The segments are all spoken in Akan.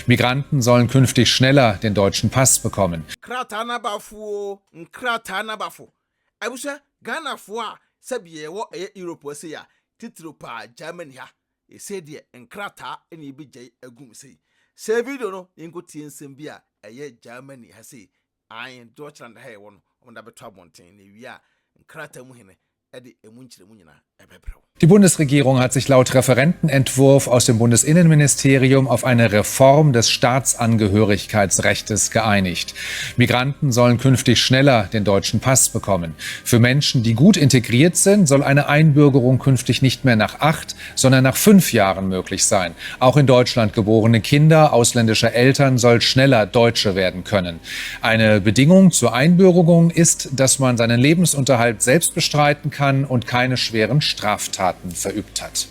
Migranten sollen künftig schneller den deutschen Pass bekommen. Krataa no abafo o, nkrataa no abafo. Abusua, Ghanafoɔ a sɛbi yɛwɔ ɛyɛ Europe ha sei a, titiriw paa Germany ha, ɛsei deɛ nkrataa na yɛbɛgyae agu mu sei. Hyɛ video no na yɛnkɔtie nsɛm bi a ɛyɛ Germany ha sei, ae, Deutschland ha yɛwɔ no, wɔde abɛto abɔnten na ɛwie a, nkrataa mu hene de emu nkyerɛmu nyinaa ɛbɛbrɛ wo. Die Bundesregierung hat sich laut Referentenentwurf aus dem Bundesinnenministerium auf eine Reform des Staatsangehörigkeitsrechtes geeinigt. Migranten sollen künftig schneller den deutschen Pass bekommen. Für Menschen, die gut integriert sind, soll eine Einbürgerung künftig nicht mehr nach 8, sondern nach 5 Jahren möglich sein. Auch in Deutschland geborene Kinder ausländischer Eltern soll schneller Deutsche werden können. Eine Bedingung zur Einbürgerung ist, dass man seinen Lebensunterhalt selbst bestreiten kann und keine schweren Straftaten verübt hat.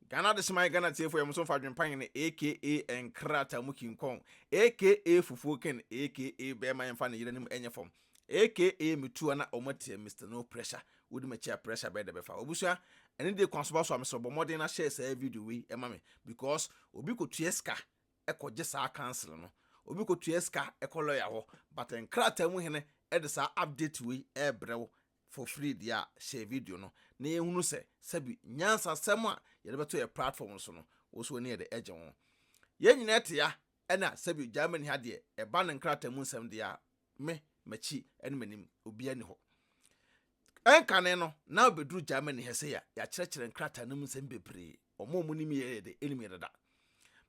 Ghana Adehyeman Ghana tiefo yɛ mo fa adwempa hene aka Nkrataa mu King Kong aka Fufuo Ken aka bɛrima yɛmfa ne yere anim ɛnyɛ fam aka metua na ɔmo teɛ Mr No Pressure wodi m'akyi a pressure bɛyɛ dɛ bɛfa obusua ɛne de kwan so ba so a mesrɛ bɔ mmɔden na hyɛ saa video wei ɛma me because obi kɔtua sika ɛkɔgye saa council no obi kɔtua sika ɛkɔ lawyer hɔ but nkrataa mu hene ɛde saa update wei ɛɛbrɛ wo for free deɛ a hyɛ video no na yɛhunu sɛ sɛbi nyansasɛm a yɛde bɛto yɛ platform so no wo so ani yɛde ɛgye ho yɛn nyinaa te ya ɛna sɛbi Germany ha deɛ ɛba ne nkrataa mu nsɛm deɛ a me m'akyi ɛne m'anim obiara ni hɔ ɛnkane no na wobɛduru Germany ha sɛ yɛ yɛakyerɛkyerɛ nkrataa no mu nsɛm bebree ɔmo a ɔmo nim yɛ de ɛnim yɛ dada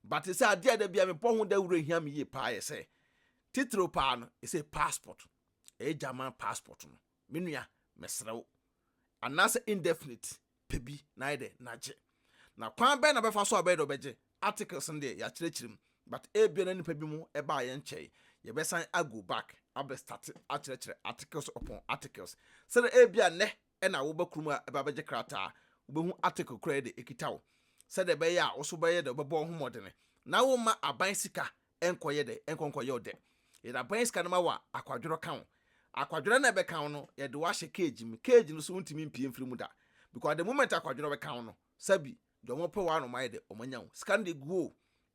but sɛ adeɛ a da bia mepɔ ho dawuro hia me yie paa yɛ sɛ titiro paa no ɛsɛ passport ɛyɛ German passport no me nua mesrɛ wo anaasɛ indefinite pɛ bi na ayɛ dɛ nagye na kwan bɛn na bɛfa so a bɛyɛ dɛ ɔbɛgye articles no deɛ yɛakyerɛkyerɛ mu but ebia na nipa bi mu ɛbaa yɛn nkyɛn yɛbɛsan ago back abɛ start akyerɛkyerɛ articles upon articles sɛdeɛ ebia nnɛ ɛna woba kurom a ɛba abɛgye krataa wobɛhu article koraa de ekita wo sɛdeɛ ɛbɛyɛ a woso bɛyɛ dɛ wobɛbɔ wo ho mmɔdene na woma aban sika ɛnkɔyɛ dɛ ɛnkɔnkɔyɛ wo dɛ yɛde aban sika no ma wɔ a akwadworɔ ka wo akwadworɔ na ɛbɛka wo no yɛde wo ahyɛ cage mu cage no so wontumi mpie mfiri mu da because the moment akwadworɔ bɛka wo no sɛbi deɛ ɔmo pɛ wɔ ano ayɛ dɛ ɔmo anya wo sika no de gu o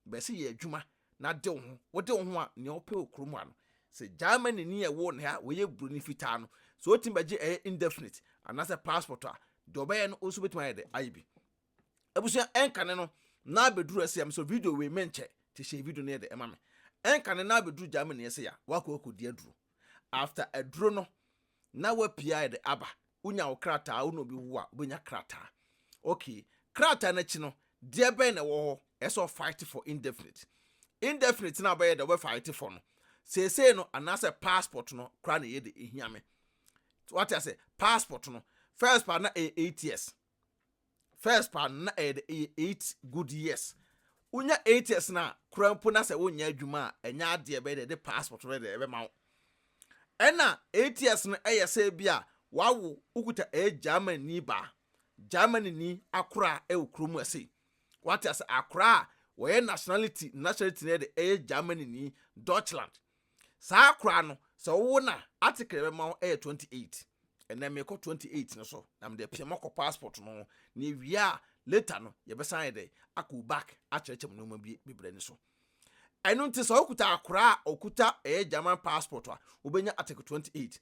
bɛsi yɛ adwuma na de wo ho wode wo ho a nea ɔpɛ wɔ kurom ano sɛ Germany ni ɛwɔ ne ha wɔyɛ buroni fitaa no so otumi bɛgye ɛyɛ indefinite anaasɛ passport a deɛ ɔbɛyɛ no nso bɛtumi ayɛ dɛ ayɛ bi abusua ɛnkane no na abɛduru ɛsɛ yam so video wei menkyɛ te hyɛ video no yɛ de ɛma me ɛnkane na abɛduru Germany ɛsɛ ya wakɔ akɔdi aduro after aduro no na wapia ayɛ de aba wonya wo krataa wo na obi wo a wobɛnya krataa okay krataa no akyi no deɛ bɛn na ɛwɔ hɔ ɛsɛ fight for indefinite indefinite na bɛyɛ dɛ wɔbɛ for no seesei no anaasɛ passport no koraa na ɛyɛ de ehia me wate ase passport no first part na ɛyɛ 8 years first part na ɛyɛ de ɛyɛ 8 good years wonya 8 years na kora mpo na sɛ wonya adwuma a ɛnya adeɛ bɛyɛ de de passport no de ɛbɛma wo ɛna 8 years no ɛyɛ sɛ bi a wawo wokuta ɛyɛ Germany ni baa Germany ni akora ɛwɔ kurom ɛsɛ wate ase akora a wɔyɛ nationality no yɛ de ɛyɛ Germany ni Deutschland saa akora no sɛ wowo na article ɛbɛma wo ɛyɛ 28 ɛnɛ mekɔ 28 no so na mede apia makɔ passport no ho na ewie a later no yɛbɛsan yɛ dɛ akɔ back akyerɛkyerɛ mu nneɛma bi bebree ni so ɛno nti sɛ wokuta akora a ɔkuta ɛyɛ German passport a wobɛnya article 28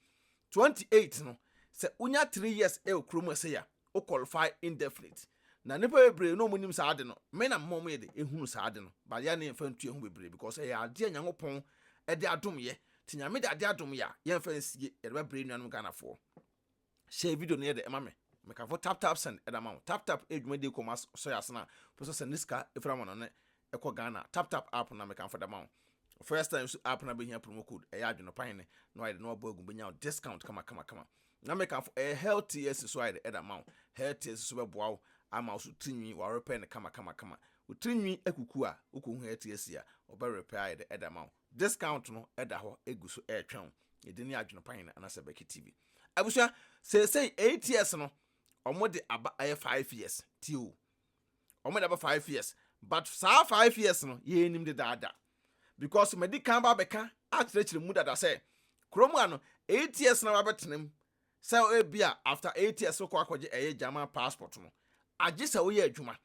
28 no sɛ wonya 3 years ɛwɔ kurom ɛsɛ ya wo qualify indefinite na nipa bebree na ɔmo nim saa ade no me na mma ɔmo yɛ de ehunu saa ade no but yɛn ne yɛmfa ntua ho bebree because ɛyɛ adeɛ Nyankopɔn ɛde adom yɛ te Nyame de adeɛ adom yɛ a yɛmfa nsie yɛde bɛbrɛ nuanom Ghanafoɔ hyɛ video no yɛ de ɛma me mekafo Tap Tap Send ɛda ma wo Tap Tap edwumadie kɔm asɔ yɛ asena pɛ sɛ sɛ ne sika efira ma no ne ɛkɔ Ghana Tap Tap app na mekamfo da ma wo first time so app na bɛhia promo code ɛyɛ adwene pan ne na wayɛ de na wabɔ agu bɛnya wo discount kama kama kama na mekamfo ɛyɛ Health TS so ayɛ de ɛda ma wo Health TS so bɛboa wo ama wo so tirinwi warepɛ ne kama kama kama wo tirinwi akuku a wokɔhu Health TS a ɔbɛ repair ayɛ de ɛda ma wo discount no ɛda hɔ egu so ɛɛtwɛn wo yɛde ne adwene pan ne anaasɛ Bɛki TV abusua seesei 8 years no ɔmo de aba ɛyɛ 5 years ti o ɔmo de aba 5 years but saa 5 years no yɛn dedaada because mɛdi kan ba bɛka akyerɛkyerɛ mu dada sɛ kurom a no 8 years na wabɛtena mu sɛ ebi a after 8 years kɔ akɔgye ɛyɛ German passport no agye sɛ woyɛ adwuma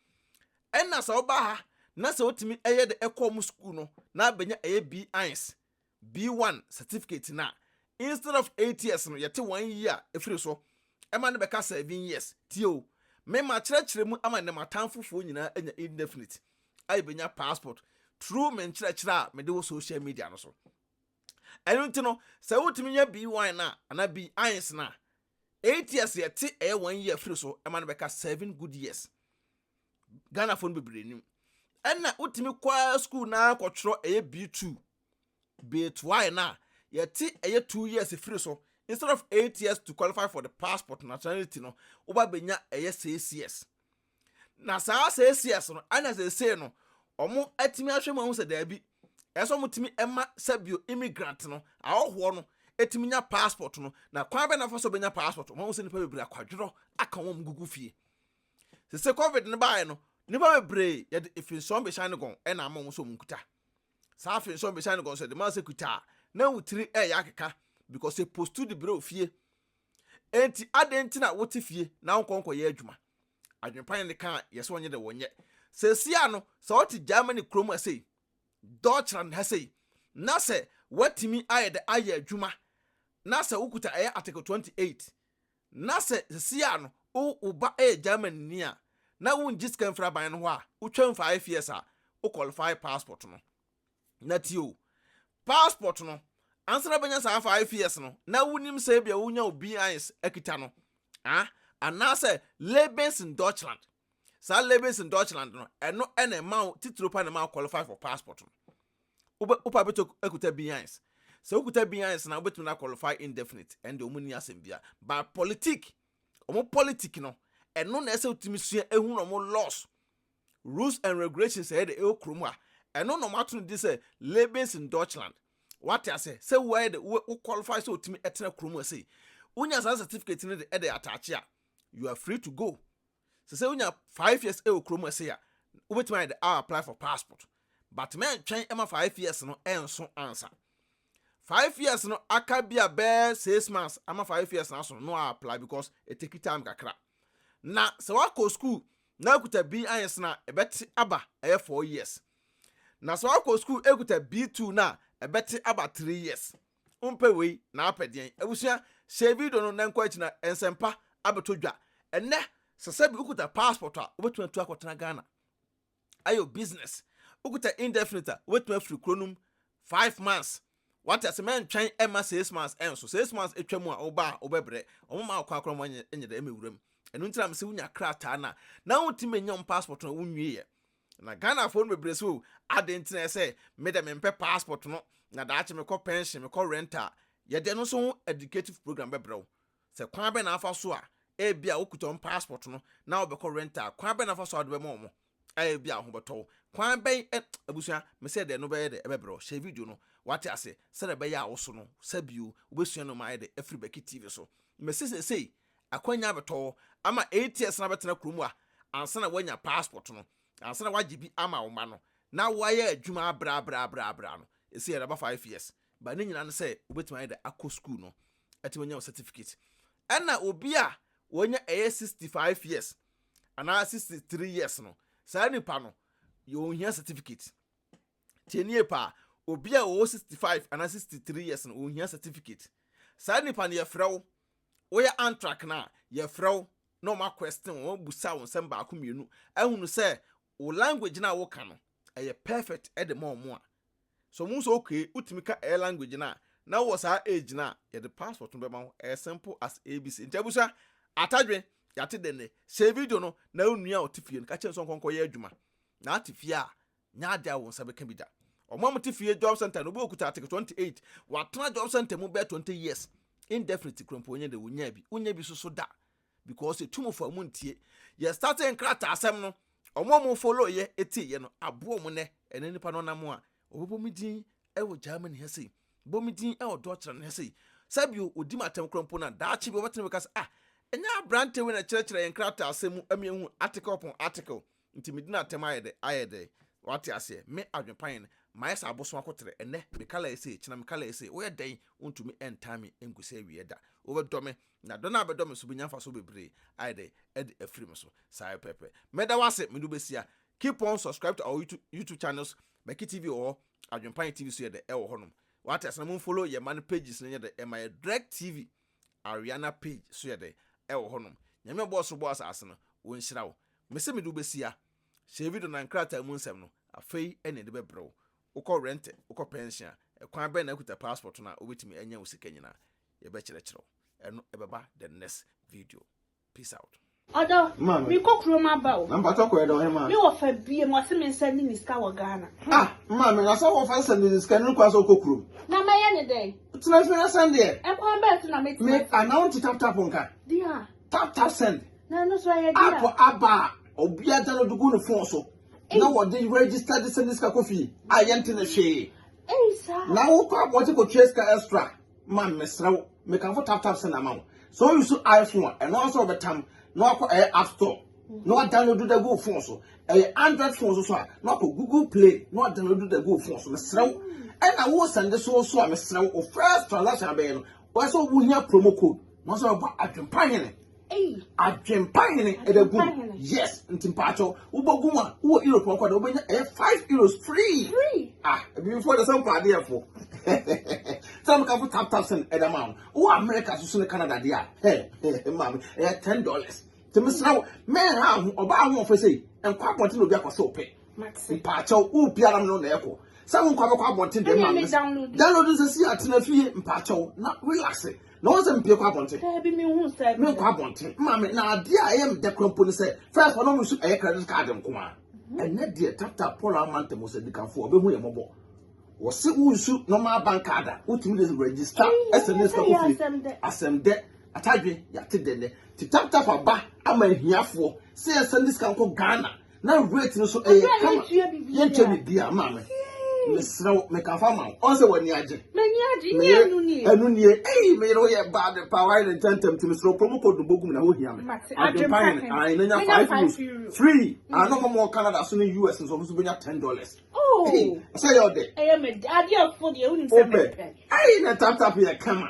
ɛna sɛ woba ha Na sɛ wotumi ɛyɛ de ɛkɔ ɔmo school no na abɛnya ɛyɛ B1, B1 certificate na instead of 8 years no, yɛte one year efiri so ɛma no bɛka 7 years. Tie o, mɛma kyerɛkyerɛ mu ama ne matamfofoɔ nyinaa anya indefinite a yɛbɛnya passport through me nkyerɛkyerɛ a mede wɔ social media no so. Ɛno nti no, sɛ wotumi nya B1 na anaa B1 na 8 years, yɛte ɛyɛ one year firi so ɛma no bɛka 7 good years. Ghanafoɔ no bebree nim. Ɛna wotumi kɔa school na kɔtwerɛ ɛyɛ B2, B2 na yɛte ɛyɛ 2 years firi so. Instead of 8 years to qualify for the passport nationality no, woba bɛnya ɛyɛ 6 years. Na saa 6 years no, ɛna sɛsei no ɔmo atumi ahwɛ mu ahu sɛ daabi, ɛsɛ ɔmo tumi ɛma sɛbio immigrant no, ahɔhoɔ no, etumi nya passport no. Na kwan bɛ nafa so bɛnya passport? Ɔmo ahu sɛ nipa bebree akwadworɔ aka wɔn gugu fie. Sese COVID no baeɛ no, nipa bebree yɛde efinsɔn bɛhyɛn ne gɔn ɛna ama wɔn nso wɔn nkuta saa efinsɔn bɛhyɛn ne gɔn so. Yɛde maa sɛ kuta a na wo tiri ɛyɛ akeka because epostu de brɛ ofie. Enti adan nti na wote fie na wɔnkɔ nkɔyɛ adwuma? Adwempan ne ka yɛsɛ wɔnyɛ de wɔnyɛ sɛsi ano. Sɛ wɔte Germany kurom ɛsɛ Deutschland ha sei na sɛ watumi ayɛ de ayɛ adwuma na sɛ wokuta ɛyɛ Article 28 na sɛ sɛsi ano wo ba ɛyɛ Germany ni a na wongye sika mfiri aban no hɔ a, wotwam 5 years a, wo qualify passport no. Na tie o, passport no, ansa na bɛnya saa 5 years no na wonim sɛ bia wonya wo B1 akita no, ah, anaasɛ Lebens in Deutschland. Saa Lebens in Deutschland no, ɛno ɛna ɛma wo titiro pa na ɛma wo qualify for passport no. Wopa bɛtɔ akuta B1. Sɛ wokuta B1 na wobɛtumi na qualify indefinite. Ɛnde ɔmo ni asɛm bia, but politic, ɔmo politic no, ɛno na ɛsɛ wotumi sua ehu na ɔmo laws, rules and regulations ɛyɛ de ɛwɔ kurom a ɛno na ɔmo ato no di sɛ Lebens in Deutschland. Wate ase sɛ woayɛ de wo qualify sɛ wotumi ɛtena kurom a sei wonya saa certificate no de ɛde ataakye a, you are free to go. Sɛ wonya 5 years ɛwɔ kurom a sei a, wobɛtumi ayɛ de a apply for passport, but mɛntwɛn ɛma 5 years no ɛnso ansa. 5 years no aka bi a bɛɛ 6 months ama 5 years na so no apply because it take time kakra. Na sɛ wakɔ school na akuta B1 na ɛbɛte aba ɛyɛ 4 years. Na sɛ wakɔ school ekuta B2 na ɛbɛte aba 3 years. Mpɛ wei na apɛ deɛn? Abusua, hyɛ video no na nkɔ akyi na nsɛmpa abɛtɔ dwa ɛnɛ. Sɛ sɛbi wokuta passport a, wobɛtumi atu akɔtena Ghana ayɛ business. Wokuta indefinite a, wobɛtumi afiri kuro no mu 5 months. Wate ase? Mɛntwɛn ɛma 6 months ɛnso. 6 months atwa mu a, woba a wobɛbrɛ ɔmo ma akɔ akɔrɔ mo anyɛ dɛ ɛmɛ wura mu. Ɛno nti na mesɛ wonya krataa na na wontumi nya wo passport no wonwie. Na Ghanafoɔ no bebree so ade nti na ɛsɛ me dɛ mempɛ passport no na daakye mekɔ pension, mekɔ rent a, yɛde no nso ho educative program bɛbrɛ wo sɛ kwan bɛ na afa so a ebi a wokuta wɔn passport no na wobɛkɔ rent a, kwan bɛ na afa so a wode bɛma wɔn ɛyɛ bi a ho bɛtɔ wo kwan bɛn. Ɛ abusua, mesɛ deɛ no bɛyɛ dɛ ɛbɛbrɛ wo. Hyɛ video no, wate ase, sɛdeɛ ɛbɛyɛ a wo so no sɛbio wobɛsua no ma ayɛ dɛ afiri Bɛki TV so. Mɛsɛ sɛsei akwanya abɛtɔ hɔ ama 8 years na bɛtena kurom a ansa na woanya passport no, ansa na woagye bi ama wo ma no na woayɛ adwuma abrɛabrɛabrɛabrɛ no, ɛsi yɛde aba 5 years. Ba ne nyinaa no sɛ wobɛtumi ayɛ dɛ akɔ school no ɛtumi anya wo certificate. Ɛna obi a wɔnya ɛyɛ 65 years anaa 63 years no, saa nipa no yɛ ohia certificate. Tie nie paa, obi a wɔwɔ 65 anaa 63 years no, ohia certificate. Saa nipa no, yɛfrɛ wo, woyɛ Antrag no a, yɛfrɛ wo na ɔma question, wɔn busa wo nsɛm baako mmienu ahunu sɛ wo language no a woka no ɛyɛ perfect ɛde ma ɔmo a. So ɔmo nso okay, wotumi ka ɛyɛ language no a na wɔ saa age no a, yɛde passport no bɛma wo. Ɛyɛ simple as ABC. Nti abusua, atadwe yɛate dɛnɛ. Hyɛ video no na wo nua a ɔte fie no, ka kyerɛ sɛ ɔnkɔnkɔ yɛ adwuma. Na ate fie a nyɛ ade a wo nsa bɛka bi da. Ɔmo a mote fie, job center no, obi okuta Article 28, watena job center mu bɛɛ 20 years, indefinite kura mpo onye de wonya bi, wonya bi soso da because etum fa mu ntie. Yɛ starting nkrataa asɛm no, ɔmo a mo follow yɛ etie yɛ no aboɔ mo. Nɛ ɛne nipa no nam a ɔbɛbɔ mi din ɛwɔ Germany ha sei, bɔ mi din ɛwɔ Deutschland ha sei, sɛbio odi ma atɛm kura mpo na daakye bi ɔbɛtena bi ka sɛ, ah, ɛnyɛ aberante wei na kyerɛkyerɛ yɛn krataa asɛm mu ɛmi ehu article upon article nti mi di na atɛm ayɛ dɛ ayɛ dɛ. Wate aseɛ? Me adwempan no mayɛ sɛ abosom akotere. Ɛnɛ me kala ɛsɛ kyena me kala ɛsɛ woyɛ dɛn, wontumi ɛntan me ngu sɛ awie da. Wobɛdɔ me na dɔ no a bɛdɔ me so bɛnya mfa so bebree ayɛ dɛ ɛde afiri me so saa pɛpɛ. Mɛda wase, mede wobɛsia. Keep on subscribe to our YouTube, YouTube channels. Becky TV wɔ hɔ, Adwempan TV so yɛ dɛ ɛwɔ hɔnom. Wate asena mo follow yɛ ma no pages no yɛ dɛ ɛma yɛ Direct TV Ariana page so yɛ dɛ ɛwɔ hɔnom. Nyame ɔbɔɔ soro bɔɔ asase no, wɔnhyira wo. Mese mede wo bɛsia. Hyɛ video na nkrataa mu nsɛm no, afei ɛne ɛde bɛbrɛ wo. Wokɔ rent, wokɔ pension a, ɛkwan bɛn na akuta passport no a wobɛtumi anya wo sika nyinaa. Yɛbɛkyerɛkyerɛ wo. Ɛno ɛbɛba the next video. Peace out. Ɔdɔ, mekɔ kurom aba o. Na mpatɔ kɔ ɛdɔ ɔhema. Me wɔ fa bie mu ɔse me nsa ni ne sika wɔ Ghana. Ah, maame, na sɛ wɔfa sɛ ne sika no kwan sɛ wokɔ kurom. Na mɛyɛ ne dɛn? Tena fie na sɛn deɛ. Ɛkwan bɛɛ so na mɛtena. Me anaa wonte tap tap nka. Deɛ. Tap tap send. Na ɛno so ɛyɛ deɛ. App aba a obiara download gu ne phone so. Na wɔde register de send sika kɔ fie a yɛnte ne hwee. Ei saa. Na wokɔ abɔnten kɔtua sika extra. Ma mesrɛ wo, mekamfo tap tap send ama wo. Sɛ wo use iPhone a, ɛno ara nso wɔbɛtam na wakɔ ɛyɛ app store na wadownload da gu phone so. Ɛyɛ Android phone so so a, na wakɔ Google Play na wadownload da gu phone so. Mesrɛ wo. Ɛna wo send so so a, mesrɛ wo, wo first transaction abɛyɛ no, wɔyɛ sɛ wohia promo code na wɔsɛ wɔbɔ adwempa hene. Adwempa hene ɛda gu. Yes, nti mpaakyɛw, wobɔ gu mu a, wowɔ Europe nkɔ da wobɛnya ɛyɛ €5 free. Free. Ah, ebibifoɔ de sɛ nkɔ adeɛfo. Sɛ meka fo tap tap send ɛda ma wo. Wowɔ America so so ne Canada deɛ a, hɛ, maame, ɛyɛ $10. Nti mesrɛ wo, mɛnha ho, ɔbaa ho ɔfɛ sɛ, nkɔ abɔnten na obi akɔ sɛ wopɛ. Mpaakyɛw, wo biara no na ɛkɔ. Sɛ wo nkɔ abɛkɔ abɔnten deɛ maame. Download nsɛ si atena fie mpaakyɛw na relax. Na wɔn sɛ mpie kɔ abɔnten. Daabi mi hu sɛ. Mi nkɔ abɔnten. Maame na adeɛ a ɛyɛ mi dɛ kura mpo ne sɛ first ɔno nso ɛyɛ credit card nko a. Ɛnɛ deɛ tata Paul amanta mu sɛ dikanfo ɔbɛhu yɛ mɔbɔ. Wɔsi wo nsu normal bank card a wotumi de register ɛsɛ ne sika kɔ fie. Asɛm dɛ atadwe yate dɛ nɛ. Ti tap tap aba ama ahiafoɔ sɛ yɛsɛ ne sika nkɔ Ghana na rate no so ɛyɛ kama. Yɛntua biribiara maame. Mesrɛ wo mekafa ma wo. Ɔn sɛ w'ani agye. M'ani agye nye ɛnu nie. Ɛnu nie. Ɛyi me yere woyɛ bad pa wayɛ ne ntɛntɛm ti mesrɛ wo promo code no bɔgum na ho hia me. Adwempa hene. Ayi na nya €5 free. Ano mo mo Canada so ne US nso nso bɛnya $10. Oh. Sɛ yɛ ɔdɛ. Ɛyɛ me adeɛ fo deɛ wonim sɛ mepɛ. Ɛyi na tap tap yɛ kama.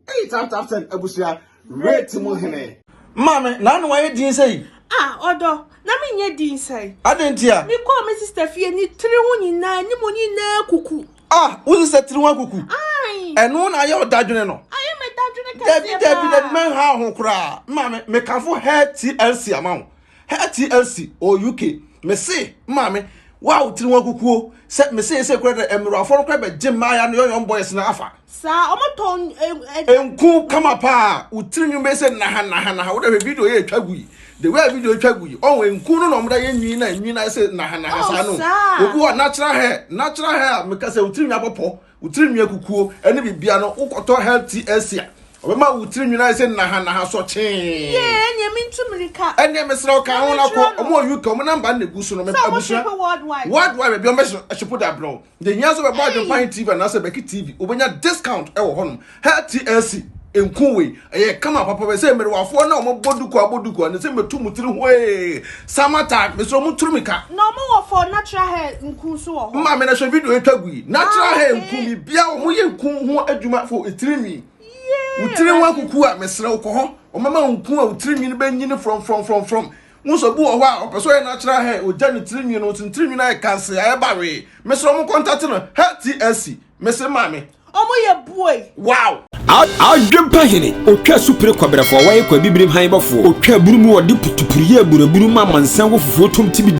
Ɛyi tap tap send abusua rate mu hene. Maame, na ano wayɛ din sɛ yi. Ah, ɔdɔ, na menyɛ din sɛ. Adɛn nti a? Mekɔɔ me sister fie ne tiri ho nyinaa, ne mu nyinaa kuku. Ah, wo sister tiri ho akuku? Ai. Ɛno na ayɛ ɔdadwene no. Ayɛ me dadwene kɛseɛ Dabi dabi paa. dabi mɛnha ho koraa. Maame, mekamfo Hair TLC ama wo. Hair TLC or UK. Me se, maame, wa wo tiri ho akukuo. Sɛ me se sɛ kura dɛ mmerɛwafoɔ no kora bɛgye mmaaya no young boys no afa. Saa, ɔmo tɔn Nku kama paa, wo tiri nwi bɛyɛ sɛ naha naha naha. Wo dɛ hwɛ video yɛ etwa gu yi. The way a video etwa gu yi, ɔwɔ nku no na ɔmo da yɛ nwi na nwi na ayɛ sɛ naha naha saa no. Oh, saa. Obi wɔ natural hair, natural hair a meka sɛ wo tiri nwi abɔpɔ, wo tiri nwi akukuo ɛne bibia no, wokɔtɔ Hair TLC a, ɔbɛma wo tiri nwi no ayɛ sɛ naha naha sɔ kyee. Yee, ɛneɛ mentu mirika. Ɛneɛ mesrɛ wo ka ho na kɔ, ɔmo wɔ UK, ɔmo number na egu so no, Sɛ ɔmo abusua. ship worldwide. Worldwide baabi ɔmo bɛ ship de abrɛ wo. Deɛ hia nso bɛbɔ Adwempa TV anaasɛ Becky TV, wobɛnya discount ɛwɔ hɔnom. Hair TLC nku wei ɛyɛ kama papa bɛ sɛ mmerewafoɔ na ɔmo bɔ duku abɔ duku a ne sɛ mɛtu mu tiri ho ee summer time mesrɛ ɔmo turu mi ka. Na ɔmo wɔ for natural hair nku nso wɔ hɔ. Maame na hwɛ video etwa gu yi natural Ah, hair okay. nku bi bia ɔmo yɛ nku ho adwuma for etiri nwi. Yee, Wo tiri ho Awurade. akuku a mesrɛ wo kɔ hɔ ɔmama wo nku a wo tiri nwi no bɛnyini from from from from. Wo nso bi wɔ hɔ a ɔpɛ sɛ ɔyɛ natural hair ogya ne tiri nwi no nso ne tiri nwi no ayɛ kanse ayɛ bawee mesrɛ ɔmo contact no Hair TLC mese maame. Ɔmo yɛ bue. Wow. Adwempa hene otwa supere kɔbrɛfo a wɔyɛ kɔ abibirim han bɔfoɔ otwa aburu mu wɔde putupuru yɛ aburaburu ma amansan wɔ fufuo tom tibi.